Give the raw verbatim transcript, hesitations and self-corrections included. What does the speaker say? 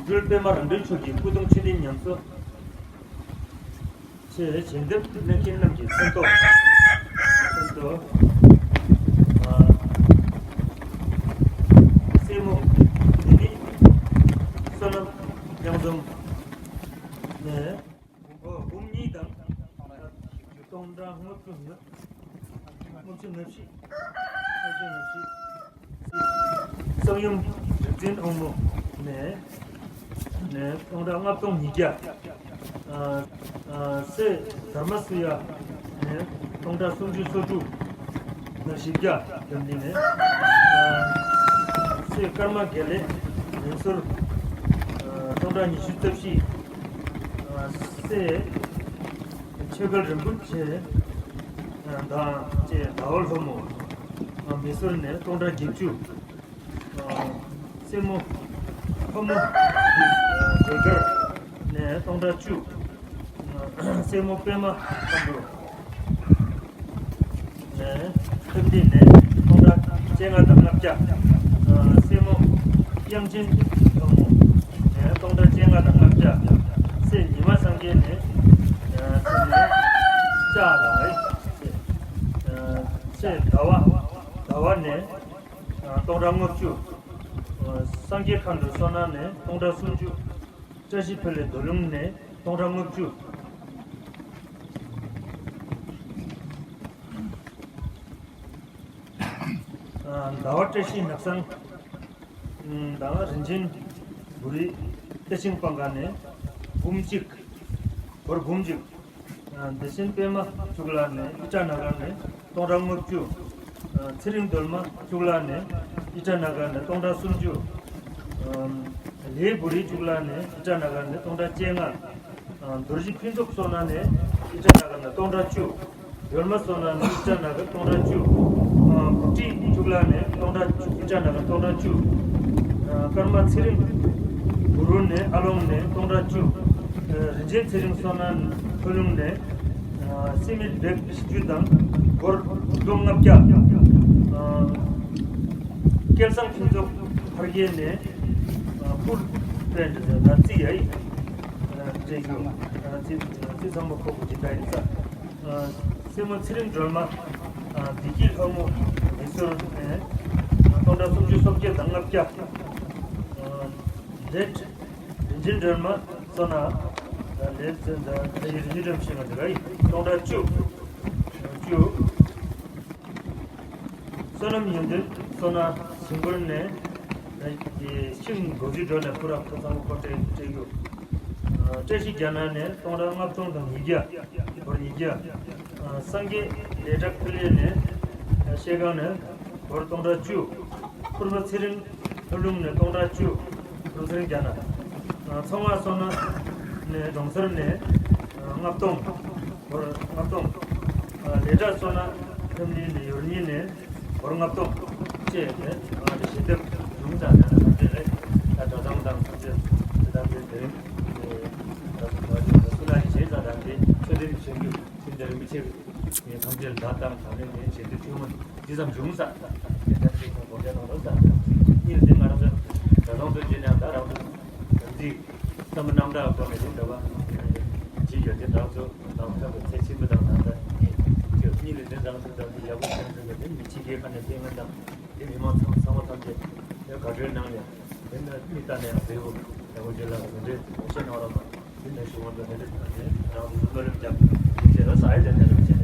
སྤྲུལ་པད་མ་རང་གྲོལ་མཆོག་གི་སྐུ་གདུང་མཆོད་རྟེན་ཉམས་གསོ། ཆེད་ཞལ་འདེབས་གནང་མཁན་རྣམས་ཀྱི་མཚན་ཐོ། མཚན་ཐོ། ཨ། སྲས་མོ་འདི་ནི་བསོད་ནམས་དབྱངས་འཛོམས་ནས། འབུམ་གཉིས་དང་སྟོང་ཕྲག་ལྔ་བཅུ་ལྔ། ལྔ་བཅུ་ང་བཞི། ལྔ་བཅུ་ང་བཞི། གསང་ཡུམ་རིག་འཛིན་ཨོང་མོ་ནས། ནས་སྟོང་ཕྲག་ལྔ་སྟོང་ཉིས་བརྒྱ། ཨ། ཨ། སྲས་དྷརྨ་སུ་ཡ་ནས་སྟོང་ཕྲག་སུམ་ཅུ་སོ་དྲུག་ན་བཞི་བརྒྱ་འདེམས་ནས། ཨ། སྲས་ཀརྨ་དགེ་ལེགས་ལེན་ཟུར། ཨ། སྟོང་ཕྲག་ཉི་ཤུ་རྩ་བཞི། ཨ། སྲས་ཆོས་འགལ་རིན་པོ་ཆེ་དང་བཅས་ཟླ་བ་ལྷ་མོ། ཨ། མི་ཟུར་ནས་སྟོང་ཕྲག་བརྒྱད་ཅུ། ཨ། སྲས་མོ་ལྷ་མོ་འདི་ཇོ་སྦྱོར་ནས་སྟོང་ཕྲག་བཅུ། ཨ། སྲས་མོ་པད་མ་མཁའ་འགྲོ་ནས་ཐུབ་བསྟན་ནས་སྟོང་ཕྲག་བཅོ་ལྔ་དང་ལྔ་བརྒྱ། ཨ། སྲས་མོ་དབྱངས་ཅན་ལྷ་མོ་ནས་སྟོང་ཕྲག་བཅོ་ལྔ་དང་ལྔ་བརྒྱ། སྲས་ཉི་མ་སངས་རྒྱས་ནས། ཨ། སྲས་ནས་ལྕགས་དང་། ཨ། སྲས་ཟླ་བ། ཟླ་བ་ནས། ཨ། སྟོང་ཕྲག་ལྔ་བཅུ། ཨ། སངས་རྒྱས་མཁའ་འགྲོ་བསོད་ནམས་ནས་སྟོང་ཕྲག་སུམ་ཅུ། བཀྲ་ཤིས་འཕེལ་ལས་རྡོར་ལུང་ནས་སྟོང་ཕྲག་ལྔ་བཅུ། ཨ། ཟླ་བ་བཀྲ་ཤིས་ནགས་ཚང་། ཨ། ཟླ་བ་རིན་ཆེན་བུ་རི་ཏེ་ཆིང་སྤང་ཁ་ནས་འབུམ་གཅིག། སྒོར་འབུམ་གཅིག། ཨ། བདེ་ཆེན་པད་མ་གཙུག་ལག་ནས་ཨི་ཊ་ན་གར་ནས་སྟོང་ཕྲག་ལྔ་བཅུ། ཨ། ཚེ་རིང་སྒྲོལ་མ་གཙུག་ལག་ནས་ཨི་ཊ་ན་གར་ནས་སྟོང་ཕྲག་སུམ་ཅུ། ཨ། ལེའུ་བུ་རི་གཙུག་ལག་ནས་ཨི་ཊ་ན་གར་ནས་སྟོང་ཕྲག་བཅོ་ལྔ། ཨ། རྡོ་རྗེ་ཕུན་ཚོགས་བསོད་ནམས་ནས་ཨི་ཊ་ན་གར་ནས་སྟོང་ཕྲག་བཅུ། སྒྲོལ་མ་བསོད་ནམས་ནས་ཨི་ཊ་ན་གར་སྟོང་ཕྲག་བཅུ། ཨ། བུ་ཁྲིད་གཙུག་ལག་ནས་སྟོང་ཕྲག་བཅུ། ཨི་ཊ་ན་གར་སྟོང་ཕྲག་བཅུ། ཨ། ཀརྨ་ཚེ་རིང་གུ་རུ་ནས་ཨ་ལོང་ནས་སྟོང་ཕྲག་བཅུ། ཨ། རིན་ཆེན་ཚེ་རིང་བསོད་ནམས་ལྷོ་ལུང་ནས། ཨ། སྲེད་མེད་བེག་བཞི་བཅུ་དང་སྒོར་སྟོང་ལྔ་བརྒྱ། ཨ། སྐལ་བཟང་ཕུན་ཚོགས་ཕ་གིར་ནས། ཨ། ཕུར་པན་ཏི་ཟེར་ན་རྩི་ཡ་ཡིན། ཨ། རྩི་ཡ། ཨ། རྩི་རྩི་ཚང་མ་ཁོ་གོ་ཇི་ད་ཡིན་ས། ཨ། སྲས་མོ་ཚེ་རིང་སྒྲོལ་མ། ཨ། བདེ་སྐྱིད་ལྷ་མོ་མི་ཟུར་ནས། ཨ། སྟོང་ཕྲག་སུམ་ཅུ་སོ་བརྒྱད་དང་ལྔ་བརྒྱ། ཨ། ལེད་རིན་ཆེན་སྒྲོལ་མ་བསོད་ནམས། ལེད་ཟེར་ན་རིན་ཆེན་སྒྲོལ་མ་ཞེས་པ་འདི་ར་ཡིན། སྟོང་ཕྲག་བཅུ། བཅུ། བསོད་ནམས་ཡོན་ཏན་བསོད་ནམས་ཞིང་ཁུལ་ནས། ཨ། ཤིང་སྒོ་ཇུས་འགྲོ་ནས་ཕུ་ར་ཁོ་ཚང་མ་ཁོ་སྤྲད་སྤྲད་རྒྱུ། ཨ། བཀྲ་ཤིས་རྒྱ་ནག་ནས་སྟོང་ཕྲག་ལྔ་སྟོང་དང་ཉིས་བརྒྱ། སྒོར་ཉིས་བརྒྱ། ཨ། སངས་རྒྱས་ལས་གྲྭ་ཕུ་ལེ་ནས། ཨ། ཤེལ་སྒང་ནས་སྒོར་སྟོང་ཕྲག་བཅུ། ཕུར་པ་ཚེ་རིང་ལྷོ་ལུང་ནས་སྟོང་ཕྲག་བཅུ། ཕུར་པ་ཚེ་རིང་རྒྱ་ནག། ཨ། ཚོང་ལྔ་བསོད་ནམས་ནས་གྲོང་གསར་ནས། ཨ། ལྔ་སྟོང་། སྒོར་ལྔ་སྟོང་། ཨ། ལས་གྲྭ་བསོད་ནམས་ཁྲིམས་གླིང་ནས་ཡོར་ཉིན་ནས་སྒོར་ལྔ་སྟོང་བཅས་ཏེ། ཨ། དེ་ཞལ་འདེབས་ཉུང་ཙམ་ཡང་ན་ཐམས་ཅད་རེད། ད་གྲྭ་ཚང་དང་ཐམས་ཅད་དེ་དང་དེ་དེ་རིང་། ཨ། ད་སུ་ན་ཞིག་བྱས་ཙང་དང་དེ་ཆོས་འདེབས་བྱེད་རྒྱུ། དེ་འདྲ་རིན་པོ་ཆེ་ངས་ཐམས་ཅད་ལ་བདག་དང་དང་ལེན་ནས་བྱེད་དུ་ཐུན་མོང་འདི་ཙམ་བྱུང་ས། དེ་ལྟར་ཅིག་ཁོང་དགོངས་འགལ་གནང་རོགས་གནང་། གཉིས་ལ་དེ་ང་རང་ཚོ་གྲྭ་ཚང་ཚོ་བྱས་ནས་ད་རང་ཚོ་རང་ཚིག་བསམ་པ་རྣམ་དག་སྒོ་ནས་དེ་འདྲ་བ་ཅིག་ཡོད་དེ། རང་ཚོ་ནང་ཐོན་པའི་ཚེ་ཕྱི་མ་དང་ད་ལྟ་གཉིས་ཀྱི་གཉིས་ལ་དེ་རང་ཚོ་རང་ཚོ་ཡག་པོ་བྱུང་ཚུལ་གྱི་དེ་མི་ཕྱི་རྒྱལ་ཁག་ནས་ཕེབས་མཁན་དང་དེ་མི་མང་ཚང་ཚང་མ་ཐམས་ཅད་དེ་དགའ་སྤྲོའི་ནང་ནས་དེ་ནི་མིག་ལྟ་ནས་ཡང་བདེ་པོ་ཡག་པོ་བྱེད་ལ་འདི་འདྲའི་ངོ་ཤེས་གནང་རོགས་གནང་། དེ་ནས་ཞུ་བ་འདི་ནས་རེད། རང་ཚོ་སྨོན་ལམ་བརྒྱབ་དེ་བྱས་ལ་ས་ཡ་དེ་ནས་རེད།